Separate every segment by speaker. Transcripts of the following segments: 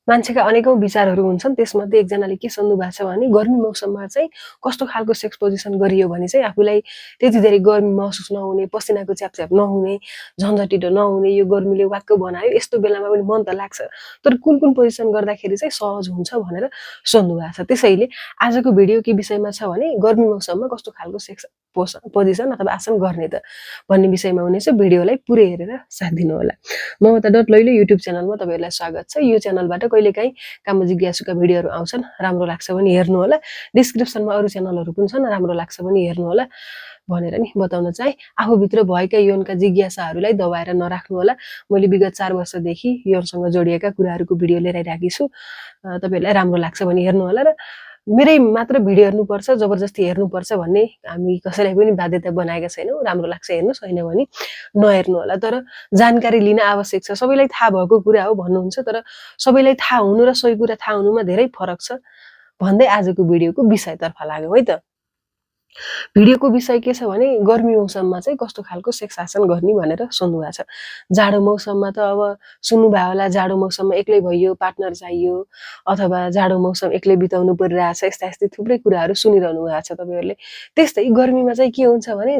Speaker 1: मान्छेका अनेकौं विचारहरू हुन्छन् त्यसमध्ये एकजनाले के सोध्नु भएको छ भने गर्मी मौसममा चाहिँ कस्तो खालको सेक्स पोजिसन गरियो भने चाहिँ आफूलाई त्यति धेरै गर्मी महसुस नहुने पसिनाको च्यापच्याप नहुने झन्झटिलो नहुने यो गर्मीले वाक्क बनायो यस्तो बेलामा पनि मन त लाग्छ तर कुन कुन पोजिसन गर्दाखेरि चाहिँ सहज हुन्छ भनेर सोध्नु भएको छ। त्यसैले आजको भिडियो के विषयमा छ भने गर्मी मौसममा कस्तो खालको सेक्स पोजिसन अथवा आसन गर्ने त भन्ने विषयमा हुनेछ। भिडियोलाई पुरै हेरेर साथ दिनु होला। ममता डट लैलो युट्युब च्यानलमा तपाईहरुलाई स्वागत छ। यो च्यानलबाट कहिलेकाहीँ काम जिज्ञासुका भिडियोहरू आउँछन्, राम्रो लाग्छ भने हेर्नु होला। डिस्क्रिप्सनमा अरु च्यानलहरू पनि छन्, राम्रो लाग्छ भने हेर्नु होला भनेर नि बताउन चाहे। आफूभित्र भएका यौनका जिज्ञासाहरूलाई दबाएर नराख्नु होला। मैले विगत 4 वर्षदेखि यौनसँग जोडिएका कुराहरूको भिडियो लिएर आइराखेकी छु। तपाईहरुलाई राम्रो लाग्छ भने हेर्नु होला र मेरै मात्र भिडियो हेर्नुपर्छ, जबरजस्ती हेर्नुपर्छ भन्ने हामी कसैलाई पनि बाध्यता बनाएका छैनौं। राम्रो लाग्छ हेर्नुस्, हैन भने नहेर्नु होला। तर जानकारी लिन आवश्यक छ। सबैलाई थाहा भएको कुरा हो भन्नुहुन्छ, तर सबैलाई थाहा हुनु र सही कुरा थाहा हुनुमा धेरै फरक छ भन्दै आजको भिडियोको विषयतर्फ लाग्यौं है त। भिडियोको विषय के छ भने गर्मी मौसममा चाहिँ कस्तो खालको सेक्स आसन गर्ने भनेर सोध्नु भएको छ। जाडो मौसममा त अब सुन्नुभयो होला, जाडो मौसममा एक्लै भइयो, पार्टनर चाहियो अथवा जाडो मौसम एक्लै बिताउनु परिरहेछ, यस्ता थुप्रै कुराहरू सुनिरहनु भएको छ तपाईहरुले। त्यस्तै गर्मीमा चाहिँ के हुन्छ भने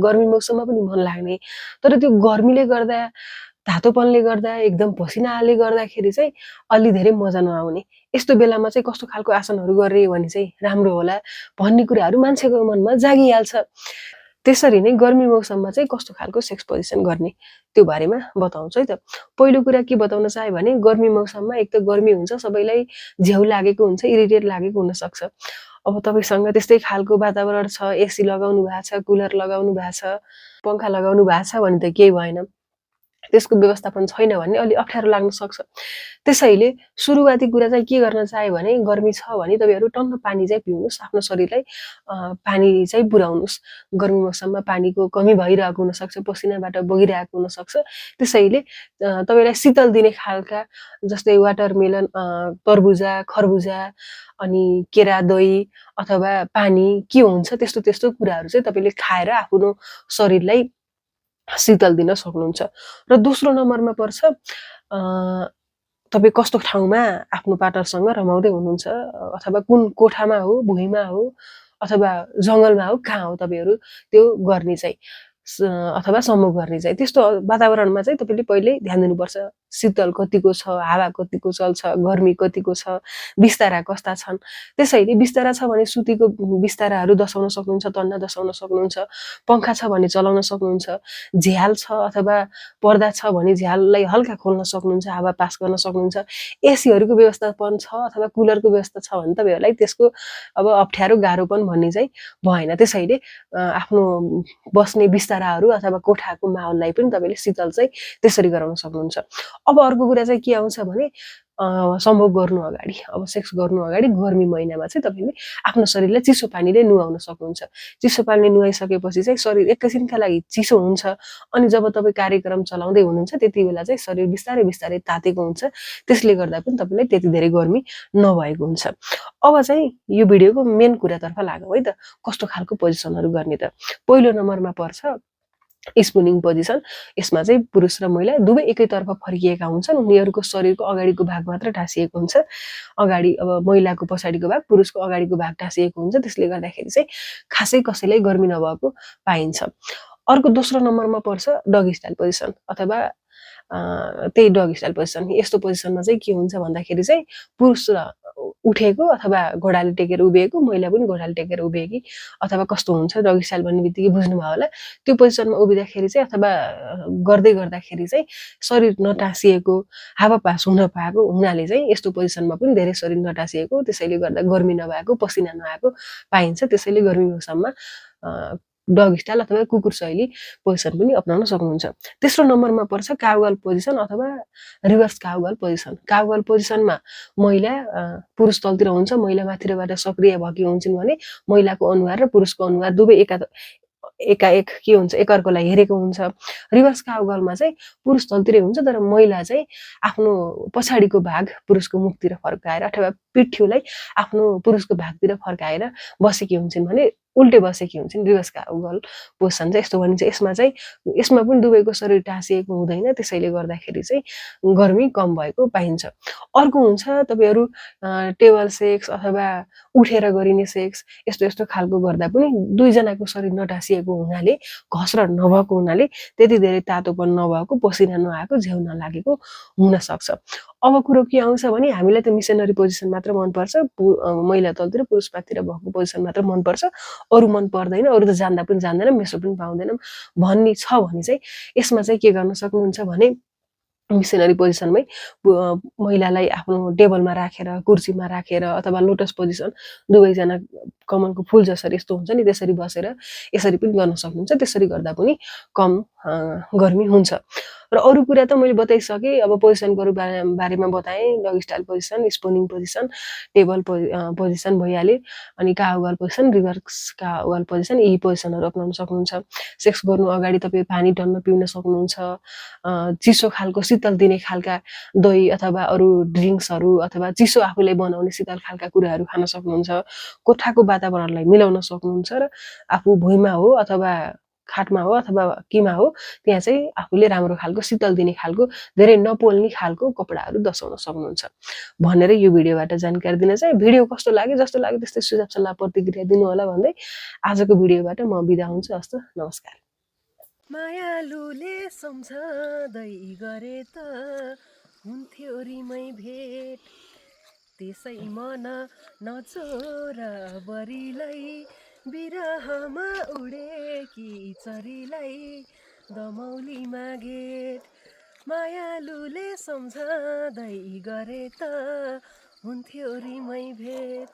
Speaker 1: गर्मी मौसममा पनि मन लाग्ने, तर त्यो गर्मीले गर्दा तातोपनले गर्दा एकदम पसिनाले गर्दाखेरि चाहिँ अलि धेरै मजा नआउने। यस्तो बेलामा चाहिँ कस्तो खालको आसनहरू गरे भने चाहिँ राम्रो होला भन्ने कुराहरू मान्छेको मनमा जागिहाल्छ। त्यसरी नै गर्मी मौसममा चाहिँ कस्तो खालको सेक्स पोजिसन गर्ने त्यो बारेमा बताउँछु है त। पहिलो कुरा के बताउन चाहे भने गर्मी मौसममा एक त गर्मी हुन्छ, सबैलाई झ्याउ लागेको हुन्छ, इरिटेट लागेको हुन सक्छ। अब तपाईसँग त्यस्तै खालको वातावरण छ, एसी लगाउनु भएको छ, कुलर लगाउनु भएको छ, पंखा लगाउनु भएको छ भने त केही भएन। त्यसको व्यवस्थापन छैन भने अलि अप्ठ्यारो लाग्न सक्छ। त्यसैले सुरुवाती कुरा चाहिँ के गर्न चाहे भने गर्मी छ भने तपाईहरु टन्न पानी चाहिँ पिउनुस्, आफ्नो शरीरलाई पानी चाहिँ पुर्याउनुस्। गर्मी मौसममा पानीको कमी भइरहेको हुन सक्छ, पसिनाबाट बगिरहेको हुन सक्छ। त्यसैले तपाईलाई शीतल दिने खालका जस्तै वाटरमेलन, तरबुजा, खरबुजा अनि केरा, दही अथवा पानी के हुन्छ त्यस्तो कुराहरू चाहिँ तपाईले खाएर आफ्नो शरीरलाई शीतल दिन सक्नुहुन्छ। र दोस्रो नम्बरमा पर्छ तपाई कस्तो ठाउँमा आफ्नो पार्टनरसँग रमाउँदै हुनुहुन्छ अथवा कुन कोठामा हो, भुइँमा हो अथवा जंगलमा हो, कहाँ हो तपाईहरु त्यो गर्ने चाहिँ अथवा सम्भव गर्ने चाहिँ त्यस्तो वातावरणमा चाहिँ तपाईले पहिले ध्यान दिनुपर्छ। शीतल कतिको छ, हावा कतिको चल्छ, गर्मी कतिको छ, बिस्तारा कस्ता छन्। त्यसैले बिस्तारा छ भने सुतीको बिस्ताराहरू दसाउन सक्नुहुन्छ, तन्ना दसाउन सक्नुहुन्छ। पंखा छ भने चलाउन सक्नुहुन्छ। झ्याल छ अथवा पर्दा छ भने झ्याललाई हल्का खोल्न सक्नुहुन्छ, हावा पास गर्न सक्नुहुन्छ। एसीहरुको व्यवस्थापन छ अथवा कुलरको व्यवस्था छ भने तपाईहरुलाई त्यसको अब अप्ठ्यारो गाह्रोपन भन्ने चाहिँ भएन। त्यसैले आफ्नो बस्ने बिस्ताराहरू अथवा कोठाको माहौललाई पनि तपाईले शीतल चाहिँ त्यसरी गराउन सक्नुहुन्छ। अब अर्को कुरा चाहिँ के आउँछ भने सम्भोग गर्नु अगाडि, अब सेक्स गर्नु अगाडि गर्मी महिनामा चाहिँ तपाईले आफ्नो शरीरलाई चिसो पानीले नुहाउन सक्नुहुन्छ। चिसो पानीले नुहाइसकेपछि चाहिँ शरीर एकैछिनका लागि चिसो हुन्छ अनि जब तपाई कार्यक्रम चलाउँदै हुनुहुन्छ त्यतिबेला चाहिँ शरीर बिस्तारै बिस्तारै तातेको हुन्छ। त्यसले गर्दा पनि तपाईलाई त्यति धेरै गर्मी नभएको हुन्छ। अब चाहिँ यो भिडियोको मेन कुरातर्फ लागौं है त। कस्तो खालको पोजिसनहरु गर्ने त। पहिलो नम्बरमा पर्छ स्पुनिङ पोजिसन। यसमा चाहिँ पुरुष र महिला दुवै एकैतर्फ फर्किएका हुन्छन्। उनीहरुको शरीरको अगाडिको भाग मात्र टाँसिएको हुन्छ। अगाडि अब महिलाको पछाडिको भाग, पुरुषको अगाडिको भाग टाँसिएको हुन्छ। त्यसले गर्दाखेरि चाहिँ खासै कसैलाई गर्मी नभएको पाइन्छ। अर्को दोस्रो नम्बरमा पर्छ डगी स्टाइल पोजिसन अथवा त्यही डगी स्टाइल पोजिसन। यस्तो पोजिसनमा चाहिँ के हुन्छ भन्दाखेरि चाहिँ पुरुष उठेको अथवा घोडाले टेकेर उभिएको, महिला पनि घोडाले टेकेर उभिएकी अथवा कस्तो हुन्छ डगी स्टाइल भन्ने बित्तिकै बुझ्नुभयो होला। त्यो पोजिसनमा उभिँदाखेरि चाहिँ अथवा गर्दाखेरि चाहिँ शरीर नटाँसिएको, हावा पास हुन पाएको हुनाले चाहिँ यस्तो पोजिसनमा पनि धेरै शरीर नटाँसिएको, त्यसैले गर्दा गर्मी नभएको, पसिना नआएको पाइन्छ। त्यसैले गर्मी मौसममा डग स्टाइल अथवा कुकुर शैली पोजिसन पनि अपनाउन सक्नुहुन्छ। तेस्रो नम्बरमा पर्छ काउगर्ल पोजिसन अथवा रिभर्स काउगर्ल पोजिसन। काउगर्ल पोजिसनमा महिला पुरुष तलतिर हुन्छ, महिला माथिबाट सक्रिय भएकी हुन्छन् भने महिलाको अनुहार र पुरुषको अनुहार दुवै एकाएक के हुन्छ एकअर्कोलाई हेरेको हुन्छ। रिभर्स काउगर्लमा चाहिँ पुरुष तलतिरै हुन्छ तर महिला चाहिँ आफ्नो पछाडिको भाग पुरुषको मुखतिर फर्काएर अथवा पिठ्युलाई आफ्नो पुरुषको भागतिर फर्काएर बसेकी हुन्छन् भने उल्टे बसेकी हुन्छन्, रिभर्स काउगर्ल पोजिसन चाहिँ यस्तो भनिन्छ। यसमा पनि दुवैको शरीर टाँसिएको हुँदैन, त्यसैले गर्दाखेरि चाहिँ गर्मी कम भएको पाइन्छ। अर्को हुन्छ तपाईँहरू टेबल सेक्स अथवा उठेर गरिने सेक्स, यस्तो खालको गर्दा पनि दुईजनाको शरीर नटाँसिएको हुनाले, घस्रट नभएको हुनाले, त्यति धेरै तातोपन नभएको, पसिना नआएको, झ्याउ नलागेको हुनसक्छ। अब कुरो के आउँछ भने हामीलाई त मिसनरी पोजिसन मात्र मनपर्छ, महिला तलतिर पुरुष पाततिर भएको पोजिसन मात्र मनपर्छ, अरू मन पर्दैन, अरू त जान्दा पनि जान्दैनौँ, मेसो पनि पाउँदैनौँ भन्ने छ भने चाहिँ यसमा चाहिँ के गर्न सक्नुहुन्छ भने मिसनरी पोजिसनमै महिलालाई आफ्नो टेबलमा राखेर, कुर्सीमा राखेर अथवा लोटस पोजिसन दुवैजना कमलको फुल जसरी यस्तो हुन्छ नि, त्यसरी बसेर यसरी पनि गर्न सक्नुहुन्छ। त्यसरी गर्दा पनि कम गर्मी हुन्छ। र अरू कुरा त मैले बताइसकेँ। अब पोजिसनको बारेमा बताएँ, dog style position, spooning position, table position भइहाल्यो, अनि cowgirl position, reverse cowgirl position, यी पोजिसनहरू अपनाउन सक्नुहुन्छ। सेक्स गर्नु अगाडि तपाईँ पानी टन्न पिउन सक्नुहुन्छ। चिसो खालको शीतल दिने खालका दही अथवा अरू ड्रिङ्क्सहरू अथवा चिसो आफूलाई बनाउने शीतल खालका कुराहरू खान सक्नुहुन्छ। कोठाको वातावरणलाई मिलाउन सक्नुहुन्छ र आफू भुइँमा हो अथवा खाटमा हो अथवा केमा हो, त्यहाँ चाहिँ आफूले राम्रो खालको शीतल दिने खालको, धेरै नपोल्ने खालको कपडाहरू दसाउन सक्नुहुन्छ भनेर यो भिडियोबाट जानकारी दिन चाहिँ। भिडियो कस्तो लाग्यो, जस्तो लाग्यो त्यस्तै सुझाव सल्लाह प्रतिक्रिया दिनु होला भन्दै आजको भिडियोबाट म बिदा हुन्छु। हस्त, नमस्कार। मायालुले सम्झँदै गरे त हुन्थ्यो रिमै भेट, त्यसै मन नचोर बरीलाई, बिरहमा उडेकी चरीलाई दमौलीमा गेट। मायालुले सम्झँदै गरे त हुन्थ्यो रिमै भेट।